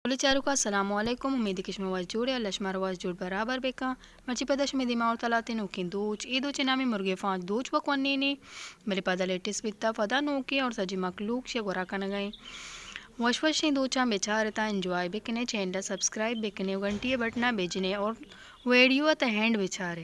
بلے چاروکاں، السلام علیکم۔ امید کہ شما وش جوڑ ئے، اللہ شمارا وش جوڑ برابر بکن۔ مرچی پدا شمے دیما آورتہ لہتیں نوکیں دوچ۔ اے دوچ ءِ نام ایں مرگے فانچ دوچ، وت ونینیں، بلے پدا لیٹسٹ بیتہ، پدا نوکیں اور سجی مخلوق شے گورا کنگا ایں۔ وش وشیں دوچاں بچارے تا انجوائے بکنے، چینل ءَ سبسکرائب بکنے، گھنٹی ءِ بٹنا بجنے اور ویڈیو ءَ تا اینڈ بچارے۔